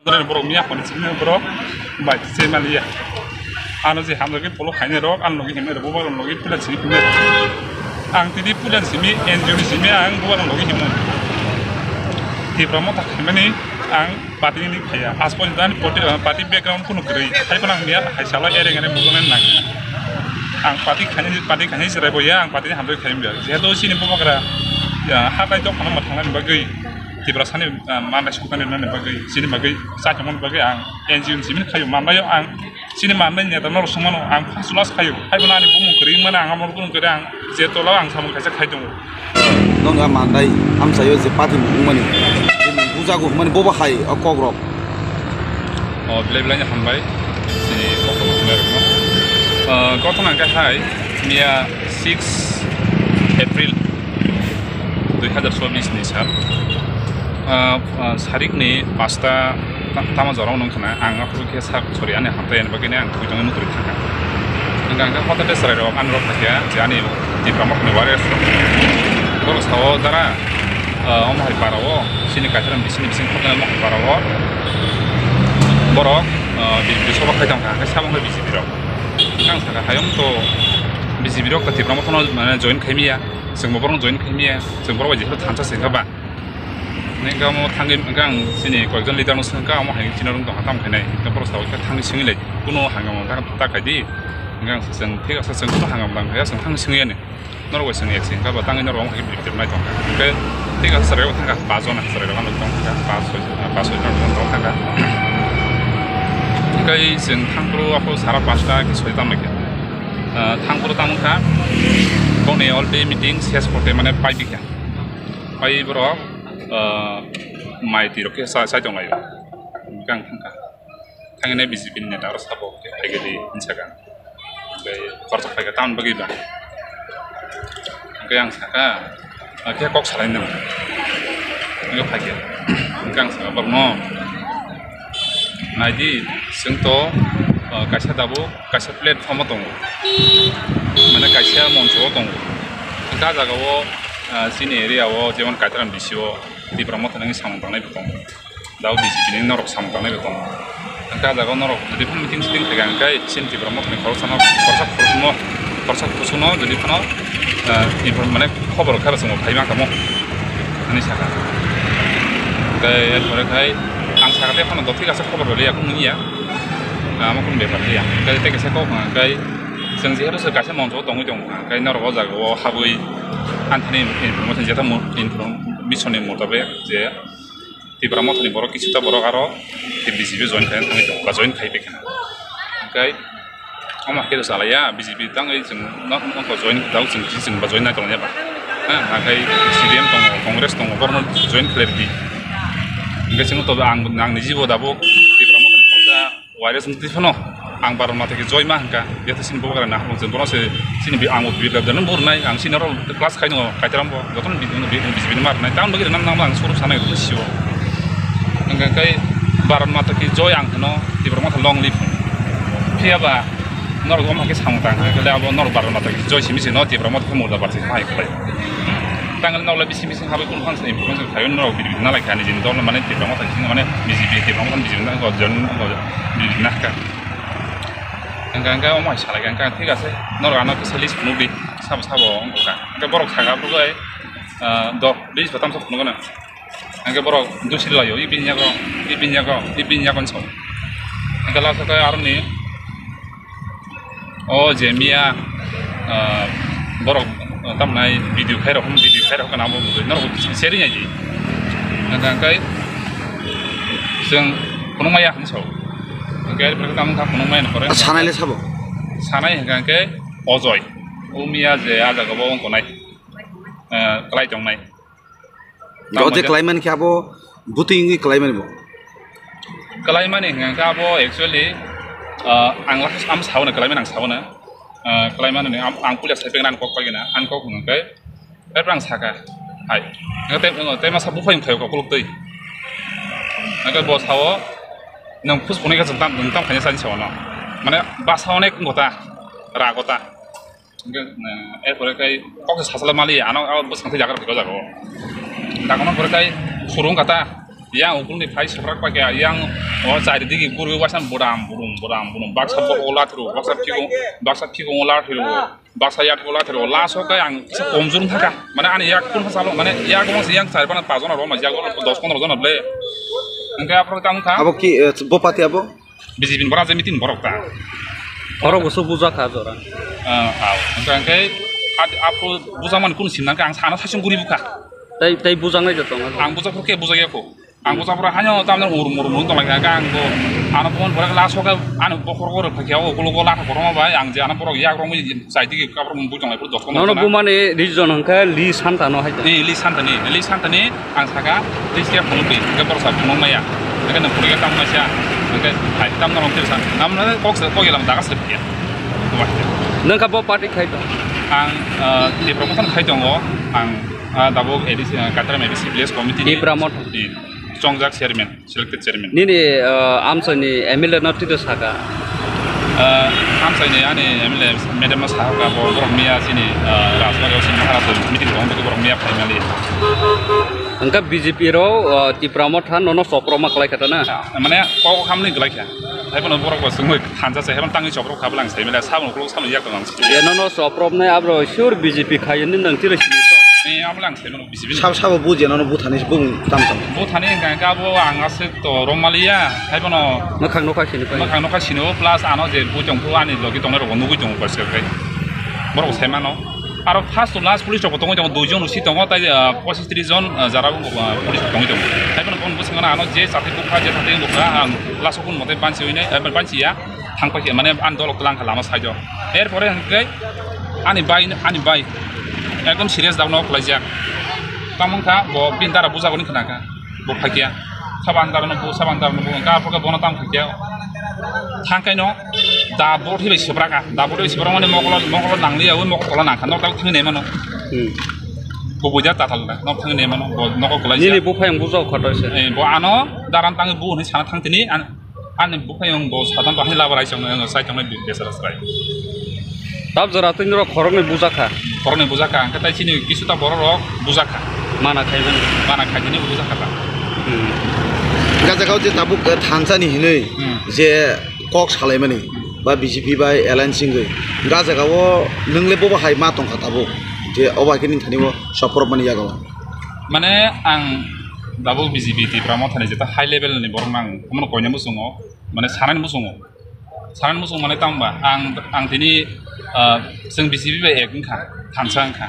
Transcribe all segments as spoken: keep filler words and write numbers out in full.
Borok miya hwnwi simi borok bai se maliya. Ano je hamjagwi polo khainai rok, ano logi himnai rok, bubagra logi puila simi himnai rok. Ang tini puila simi, N G O ni simi ang bubagra logi himnai. Tipra Motha khaimani ang party ni khaiya. As porjonto ani party, party background kunu kwrwi. Hai phano ang miya hai salo ereng ereng bujanai nang. Ang party khainai, party khainai chwrai boya, ang party ni hamjagwi khaimya. Jehetu chini bubagra, ya, hatai dok phano ma thangnani bagwi. Tiprasani, ah, manai sukani nani bagwi, chini bagwi, chaithokmani bagwi ang N G O ni simi khaio, manbaio ang, chini manbai neta norok songmano ang first class khaio, haibo ani bumung kwrwi wngmani ang amo bumung kwrwi ang je tola ang samung kaisa khai tongo. Nokni a manbai amchaio je party mung wngmani, je nung bujago hwnmani bobo hai o kokrok. O belai belai hambai, chini kokrok hwnmani rokno. Ah, kothoma hwnkhe hai, miya six April dui hazar chobbish ni sal. Ah, ah, sarikni pasta ta-, tama jorao nung khna ang aphuru khe sak sori ani hamtai ani bagwi ang twi tongwi mutri thangkha. Hwnkha hwnkhe hotate chwrai rok ani rok phaikha je ani Tipra Mothani warriors rok. Borok sao dara, ah, omo hai para o chini kaisa bisini bising khotnai omo hai para o borok, ah, B J P soba khai tongkha hwnkhe sabo wngkha B J P rok. Ang sakha hayung to B J P rok to Tipra Mothano mane join khaimiya. Chwngbo borokno join khaimiya, chwng borok bai jephuru thansa se wngkha ba. Hwnwi hwnka omo thangwi hwnka ang chini koyekjon leader no swngkha, omo hai chini room tongkha tamo khainai, hwnka borok sao khe thangwi swngwi lai, kuno hangama ta, ta khaidi, hwnka ang chwng thik asa chwng kuno hangama tang khaiya, chwng thangwi swngwi ani. Norok bai chwng ek se wngkha ba tangwi norok omo hai khe bwrwi nai tongkha. Hwnka thik asa chwrai rok thangkha, pas jona chwrai rok ano tongkha, pas soi, pas soi jona tongkha. Hwnka chwng thangphuru aphuru sara pasta khe soi tamo khe. Ah, thangphuru tamo kha, boni already meeting ses korte mane pai bikha. Pai borok, ah, mai twi rok khe sa-, sai tong laio. Hwnkhe ang thangkha. Thangwi B J P ni neta oro sabo khe phaikhe di hinwi sakha. Hwnkhe khoroksa phaikha tamoni bagwi ba. Hwnkhe ang sakha, ah, khe kok salai nang. Hwnkhe phaikhe. Hwnkhe ang sakha borokno, naidi, chwng to, ah, kaisa tabuk kaisa platform o tongo, mane kaisa moncho o tongo. Hwnkhe ah jaga o, ah, chini area o jemon Kaitaram D C o Tipra Motha nangni samung tangnai bo tongo. Dao B J P ni norok samung tangnai bo tongo. Hwnkhe ah jaga o norok jodi phano meeting siting khaikha hwnkhe chini Tipra Motha ni khoroksa no, khoroksa khoroksa no, khoroksa khoroksa no jodi phano, ah, inform mane khobor khe bo chwng bo phai ma tamo hinwi sakha. Hwnkhe er pore khai ang sakha tei phano do thik asa khobor rwliya kunu wngya. Amo kunu bepar liya. Hwnkhe tei kaisa kok hwnkha hwnkhe chwng jehetu se kaisa moncho o tongwi tongo hwnkha hwnkhe norok o jaga o habwi anthani information jeta mo-, information ni motabek je Tipra Motha ni borok kisu ta borok aro B J P join khai thangwi tongo ba join khai phaikha hwnkhe. Omo khe salaiya, B J P tangwi chwng no, no, no join, dao chwng, chwng ba join nai tongya ba. Ha, nakhai C P M tongo, Congress tongo, borno join khlai rwdi. Hwnkhe chwng to ang, ang ni jibo dabo Tipra Motha ni khoroksa wireless wngtwi phano ang Bharat Mata ki joy ma hwnkha. Yato chini bubagra na hwnjak, bono se chini bi ang bi da dan bor nai, ang chini oro class khai no, Kaitaram bo, jotono bi, bi, B J P ni mar nai, tang bagwi nang, nang, ang suru sanai, sio. Hwnkhe Bharat Mata ki joy ang hwno, Tipra Motha long live. Phiya ba, norok omo khe samung tang kha, khe abo norok Bharat Mata ki joy simi se no, Tipra Motha khe murda bar se hai khlai. Tang le norok le bisi bisi habai kun phang se improvement khayo norok B J P na lai kha ni jin dol mane Tipra Motha ki mane B J P Tipra Motha B J P na ko jon ko B J P na kha. Hwnkhe hwnkhe omo hai salai kha, hwnkhe thik ase, norok ano kisa list phunuk di, sabo sabo wngkha. Hwnkhe borok saka phuru bai, ah, dok, bis batam sa phunuk gana. Hwnkhe borok dusi laio, ibini yago, ibini yago, ibini yago hinwi sao. Hwnkhe last o khe aroni, o je miya, ah, borok, ah, tamnai video khairok, video khairok kana bo norok seri nai di. Hwnkhe hwnkhe chwng phunukmaya hinwi sao. Hwnkhe tamo kha phunukmaya ni pore. Sanai le sabo? Sanai hwnkhe hwnkhe Ojoy. O miya je ah jaga bo wng tongnai, ah, klai tongnai. Jodi khlaimani khe abo bwtwi wngwi khlaimani bo. Khlaimani hwnkha khe abo actually, ah, ang last am sauna khlaimani ang sauna, ah, khlaimani ang, ang puila sai pegna ang kok pagina ang kok hwnkha khe, erpor ang saka, hai, hwnkha tei, tei masa buphai wngkhaio koklop twi, hwnkha bo sao, nwng phus phunui khe chwng tam, nwng tam khaina sani sao no, mane basa onek wngkha ta, rago ta. Hwnkhe, eh, erpore khai kok se sasala mali, ano, ano bwskang tei jaga rok jaga o. Dakono pore khai surung kata, Yang ukulni phai soprak paikha, yang o chari digi gurui waisa bodam bodom, bodam bodom, baksa bok ola thru, baksa phikung, baksa phikung ola thru, baksa yat ola thru, last o khe ang kisa komjor wngkha, mane ani yak kun salo, mane yak wngse yang chari pana pas jona rwma, yak dos pondro jona ble, hwnkhe aphuru tamo kha. Abo ki, eh, bo party abo? B J P ni borok je meeting borok ta. Borok bo so buja kha jora. Ah, ah. Hwnkhe, hwnkhe, at-, aphuru buja mani kun simna khe ang sana saichung guri bukha. Tai, tai buja nai jotong. Ang buja phuru khe buja ya kho. Ang buja phuru hanyo tamne urum urum urum tong lai kha ang bo. Ano phone phone la soka ano bokhor bokhor phakya o ulo gola khorma bai ang je ano borok yak rong Chai tigi kabrok mung bujang lai, dos kono. Nono jona. Bumani region hwnkhe Li Santa no hai. Eh, Li Santa ni, Li Santa ni ang saka, Li Santa phunuk di, hwnkhe borok sa phunuk maya. Hwnkhe nwng phunuk tam masa, hwnkhe hai tam norok tirsa. Namno kok se kok elam daga se pia. Nwng kha bo party khai tong? Ang, eh, Tipra Motha khai tongo, ang, eh, tabuk A D C, eh, Katram A D C Village Committee ni Tipra Motha. Eh, chongjak chairman. Selected chairman. Nini, ah, amchaini M L A no tito saka? Ah, amchaini ani M L A madam no saka bo borok miya chini, ah, Rajbari o chini Maharaj meeting tong tong borok miya phaimali. Hwnkhe B J P rok, ah, Tipra Motha nono chopropma kwlai kha ta na? Mane kok hamni kwlai kha. Hai bono borok bo chumui thansa se hai bono tangwi choprop kha bwlang sai mele saboni ukulok saboni yak tong ang. Ye nono chopropnai abro sure B J P khai hwnwi nwng tiro sini to. Ni amo lang sai mano. Sab sabo buji nono buthani bung tam tam. Buthani hwnkha hwnkhe abo ang aswk to romaliya, hai bono mwkhang nokha sini pai. Mwkhang nokha sini o, plus ano je bui tong phuru ani logi tongnai rokbo nugui tongo kaisa kai. Borok sai mano. Aro first to last police rokbo tongwi tongo, dui jon usi tongo, tai, ah, pochish tris jon, ah, jara, ah, police rok tongwi tongo. Hai bono boni bwskango ano je chathai bukha, je chathai bukha, ang last o kun mote banchi hwnwi, eh, banchi ya. Thang paikha, mane ani dolok twlang kha lama side o. Er pore hwnkhe ani bai, ani bai ekdom serious dakno kwlaijak. Tamo wngkha bo bini dara bujagoni khna kha, bo phaikya. Saban darano bo, saban darano bo, wngkha aphuru khe bono tamo phaikya. Thang kaino da botwi bai sibra kha, da botwi bai sibra mani mokolo, mokolo nangliya, ui mokol tola nangkha, nok tak thangwi nai mano. Hmm. Bo buja tatal da, nok thangwi nai mano, bo nokol kwlaijak. Nini buphai ang bujao kha toise. Eh, bo ano daran tangwi bu hwnwi sana thang tini, an-, Ani buphai wng bo sadam bahai labar aisong wng sai tongnai bini besara srai. Tab jora twi norok khoroknwi bujakha. Khoroknwi bujakha, hwnkhe tai chini kisuta borok rok bujakha. Mana khaimani. Mana khaitini bujakha ta. Hmm. Gajagao je tabuk, eh, thansani hinwi Hmm. je kok salaimani ba B J P bai alliance wngwi gajagao nwng le bobo hai ma tongkha tabuk je obo hai khe nini thani o sophorokmani yago. Mane ang tabuk B J P Tipra Mothani jeta high level ni borok nang omono koina muchungo. Mane sanani muchungo, sanani muchungo mane tamo ba ang, ang tini, ah, chwng B J P bai ek wngkha, thansa wngkha.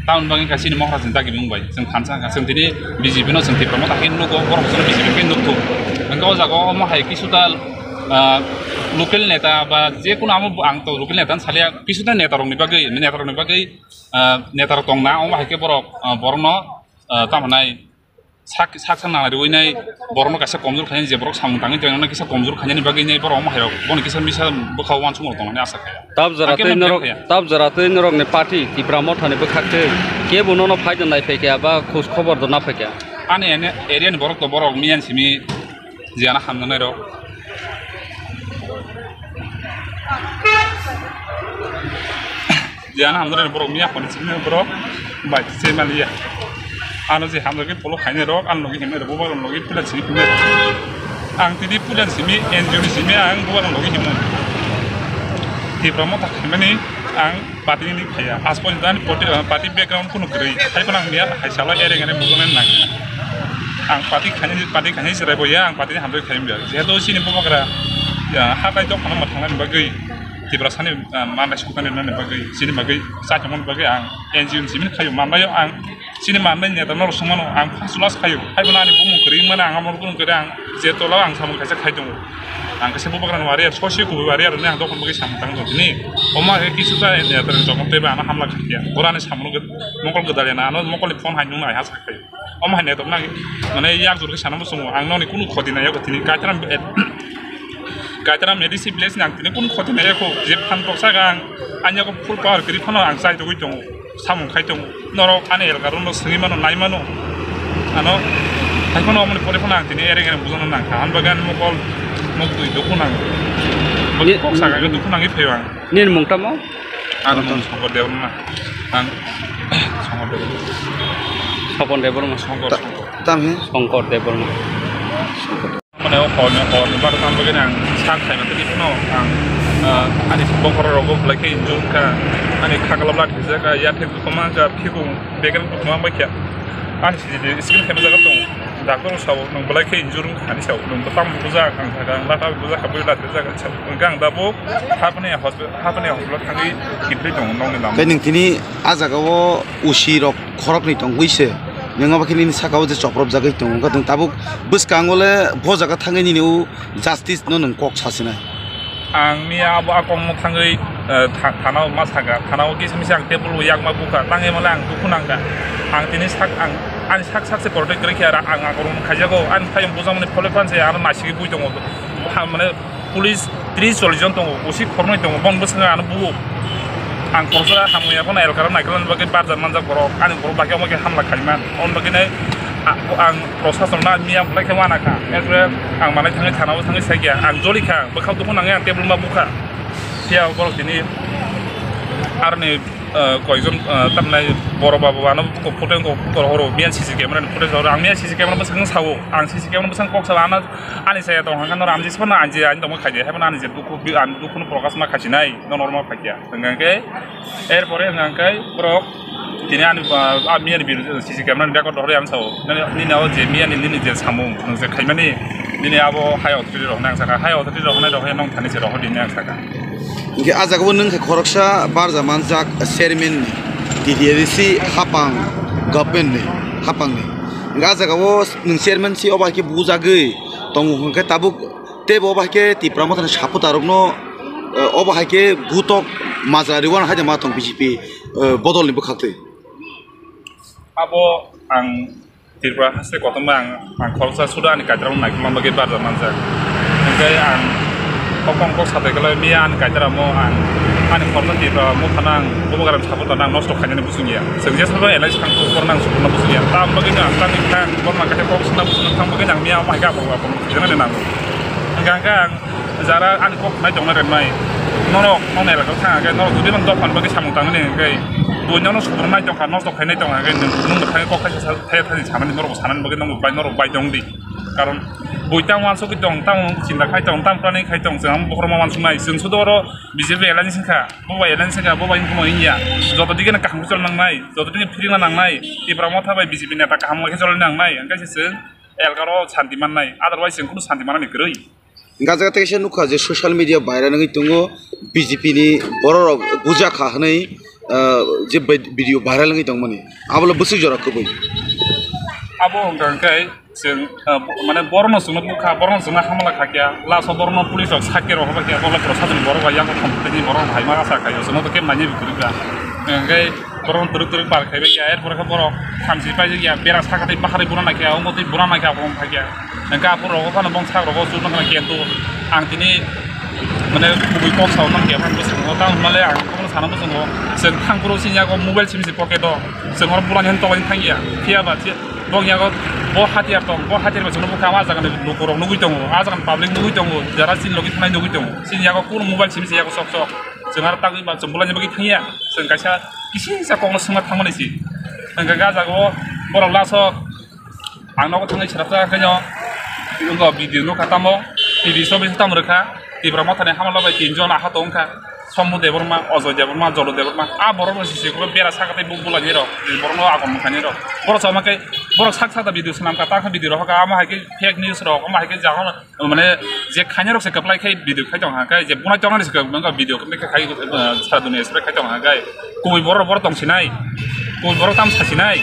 Tamoni bagwi wngkha chini Maharaj ni dagi wng bai chwng thansa wngkha, chwng tini B J P no chwng Tipra Motha khe nugo, borok chwng B J P khe nukthung. Hwnkhe o jaga o omo hai kisuta, ah, local neta ba je kunu amo ang to local neta wng salia, kisuta neta rokni bagwi, neta rokni bagwi, ah, neta rok tongna, omo hai khe borok, ah, borokno, ah, tamo nai, sak, sak, sak nang riui nai, borokno kaisa komjor khainani je borok samung tangwi tongna kisa komjor khainani bagwi nai borok omo hai rok bono kisa misa bwkha uansukmung rok tongmani asa kha. Tab jora Ang khe tei ma norok, kaya. Tab jora tei norok ni party Tipra Motha ni bwkhak tei kebo nono phai da nai phai kha ba khoj khobor da na phai kha. Ani ene area ni borok to borok miyan simi je ano hamjaknai rok. Je ano hamjaknai borok miya hwnwi simi borok bai se maliya. Ano je hamjakgwi polo khainai rok, ano logi himnai rok, bubagra logi puila simi himnai rok. Ang tini puila simi, N G O ni simi ang bubagra logi himnai. Tipra Motha khaimani ang party ni khaiya. Asponi ani party, party background kunu kwrwi. Hai phano ang miya hai sala ere ngene bujaknai nang. Ang party khainai, party khainai chwrai bo ya, ang party ni hamjakgwi khaimya. Jehetu chini bubagra, ya, hatai dophano ma thangnani bagwi. Tiprasani, ah, manai suknani rwnani bagwi, chini bagwi, chaichomani bagwi ang N G O ni simi khaio, manbaio ang chini manbai neta norok songmano ang first class khaio. Haibo ani bumung kwrwi wngmani ang amo bumung kwrwi ang je tola ang samung kaisa khai tongo. Ang kaisa bubagra ni wari, sosi kubui wari aroni ang dophani bagwi samung tang tong tini. Omo hai khe kisuta neta rok jokon teibo ano hamla khaikha. Borani samung mokol gwdalya na ano mokolni phone hai nung nai ha sa khaio. Omo hai netok nang mane yak jor khe sana muchungo ang noni kunu khoti nai yago tini kaitharam, kaitharam A D C village ni ang tini kunu khoti nai yakho je phan tok saka ang ani yago full power kwrwi phano ang chai togwi tongo samung khai tongo norok ani elka rok no swngwi mano nai mano ano hai phano omoni pore phano ang tini ereng ereng bujano nang kha ani bagwi ani mokol mok twi dukhu nango Ni- kok saka khe dukhu nangwi phaio ang. Nini mung tamo? Ang mung Songkor Debbarma. Ang Songkor Debbarma. Sopon Debbarma. Songkor, Ta- Songkor. Tam he? Songkor Debbarma. Mane o hor ni, hor ni bar tam bagwi ang sak khaima tei phano ang, ah, ani bokhorok rogo belai khe injure kha, ani khakla bla thwijak kha, yathek bukhuma kha, phikung beker bukhuma bai kha. Ani sijili skin khaima jaga tong. Doctor sao nwng belai khe injure wngkha ani sao, nwng bwtang bujak ang thaka, ang lata bujak kha, bui lata bujak kha, sao. Hwnkhe ang tabuk Hapni hospital, Hapni hospital thangwi kiphilwi tongo nokni lama. Tei nwng tini a jaga o usi rok khoroknwi tongwi se, nwng abo khe nini saka o je chopropjagwi tongo, wngkha nwng tabuk bwskango le bo jaga thangwi nini o justice no nwng kok sasinai. Ang miya abo a kokno thangwi, eh, tha-, thana o ma saka, thana o kisa misa ang table o yakma bukha, tangwi male ang dukhu nangkha. Ang tini sak, ang ani sak sak se protect kwrwi khe, ang a kokno khaijago, ani phayung bujakmani phole phan se ano naisingwi bui tongo. Ha, mane, Police tris chollish jon tongo, usi khornoi tongo, bong bwskango ano buo. Ang khoroksa hamya phano elkara naikhlani bagwi barjak manjak borok, ani borok bagwi omo khe hamla khaima. Oboni bagwi nai, a-, ang prosason no miya belai khe uanakha. Erpore ang manai thangwi thana o thangwi saikha, ang joli kha, bwkhao dukhu nangwi ang table ma bukha. Phiya borok tini aroni, eh, koijon, eh, tamnai borok ba bo ano photo wngkha, photo rohoro, miya C C camera ni footage rohoro, ang miya C C camera bwskango sao, ang C C camera bwskango kok sao, ano Ani saya tong hangkha norok amjisa phano anji ani tongma khaidi, hai phano ani je dukhu bi-, ani dukhuno prokash ma khasinai, no normal phakya. Hwnkha khe, erpore hwnkha khe borok tini ani, ah, ah, miya ni video C C camera ni record rohorwi ang sao. Nini, nini o je miya ni nini je samung, nwng je khaimani, nini abo high authority rok hwnwi ang sakha, high authority rok hwnwi rok nong thani se rohordi hwnwi ang sakha. Hwnkhe a jaga o nwng khe khoroksa barja manjak chairman ni, T D A D C hapang government ni, hapang ni. Hwnkhe a jaga o nwng chairman si obo hai khe bujagwi tongo hwnkhe tabuk tei bo obo hai khe Tipra Motha ni supporter rok no, eh, obo hai khe gutok majra rwna hai ma tong B J P, eh, bodol ni bwkhak twi. Abo ang Tripura haste kotorma ang, ang khoroksa suda ani kaitara no naikolna bagwi barja manjak. Hwnkhe ang kokong kok satai kwlai miya ani kaitara mo ang ani khoroksa Tripura Motha no ang bubagra ni supporter no ang nosto khainani busungya. Chwng jesabo alliance thang borok no ang supportna busungya. Tam bagwi no ang tangwi kha borok no kaisa kok swna busungna thang bagwi ang miya omo hai khe aphuru aphuru khaijana ni nango. Hwnkhe ang Jara ani kok nai tongna rwnai. Norok, nokni elaka thang khe norok jodi no dophani bagwi samung tangmani hwnkhe buino no subrunai tongkha, nosto khainai tongkha hwnkhe nwng, nwng bo thangwi kok thaisa thaya thani sanani, norok sanani bagwi nokbo bai, norok bai tong di. Karon bui tamo uansugwi tong, tamo chinta khai tong, tamo planning khai tong, chwng amo bokhorok ma uansuknai. Chwng sudo oro B J P alliance wngkha, bo bai alliance wngkha, bo bai wngkha wngya. Joto dige no kaham khe cholna nangnai, joto dige no phirima nangnai, Tipra Motha bai B J P neta kaham khe cholna nangnai, hwnkhe se chwng elaka o santi mannai, otherwise chwng kunu santi manani kwrwi. Hwnkhe ah jaga teisa nukha je social media viral wngwi tongo, B J P ni borok rok bujakha hwnwi, ah, je vid-, video viral wngwi tongmani, abo le bwswk jora kwbwi. Abo hwnkha hwnkhe chwng, ah, bo-, mane borokno chwngno bukha, borokno chwngno hamala khakya, last o borokno police rok sakya rok hobaikha, bo le prosason borok bai yang thangtini borok hai ma asa khaio, chwngno to kebo nainai bo kwrwikha. Hwnkhe borokno twrwk twrwk par khaibaikha, er pore khe borok thamchi paijak ya, bera saka tei baharwi buna naikha, omo tei buna naikha, abo wng khaikha. Hwnkhe aphuru rogo phano bongsa rogo chuknang khe tu ang tini mane kubui kok sao nang khe phano bwskango tamo hwnmale ang bono sana bwskango chwng thangphuru chini yago mobile simi se pocket o chwng oro bulani han tolani thangya phiya ba che bong yago bo hatiyar tong bo hatiyar ba chwngno bwkha o ah jagani lukurok nugui tongo ah jagani public nugui tongo jara chini logi thangnai nugui tongo chini yago kunu mobile simi se yago sok sok chwng aro tangwi ba chwng bulani bagwi thangya chwng kaisa kisisa kokno swngna thangmani se hwnkhe ah jaga o borok last o Ang nogo thangwi srapsa khe no, wngkha video nukha tamo, T V sobi tamo rwkha, Tipra Mothani hamala bai tinjon aha tongkha, Sombu Debbarma, Ajoy Debbarma, Jolo Debbarma, a borok no sisi khe bera saka tei buk bula ni rok, borok no agon mokha ni rok, borok sama khe, borok sak sak da video swnam kha, ta khe video rok kha, amo hai khe fake news rok, amo hai khe jaga no, mane je khainai rok se kwplai khe video khai tong kha, khe je bunai tongnani se kwplai video khai, sara dunia se khai tong kha, khe kubui borok borok tong sinai, kubui borok tam sa sinai.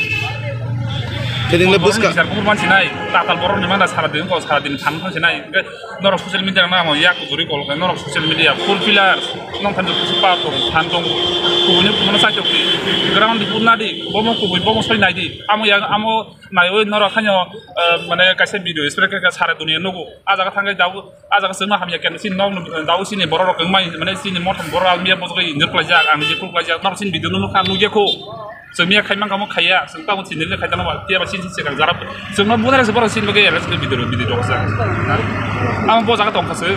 Tini le buska. Jar kubur man sinai, tatal borok ni mana sara din ko sara din than than sinai. Norok social media na mo yak juri kol norok social media full pillars. Nong than jok pa tong than tong. Kubui ni mana sa jok di. Ground di pun na di. Bomo kubui bomo soi nai di. Amo yang amo nai oi norok hanyo, eh, mane kaisa video spray ka sara dunia nugo. A jaga thangwi dabu. Ah jaga chwngno hamya khe chini nok, dabu chini borok rok wngmani, mane chini mothani borok almiya bojogwi injure khlaijak, ang je kuk khlaijak, norok chini video no nukha, nukya kho. Chwng miya khai mankha, omo khaiya, chwng tamo chini le khai tangma, phiya ba chini se jara. Chwngno bunai rok se borok chini bagwi arrest khe video, video rok sa. Amo bo jaga tongkha se.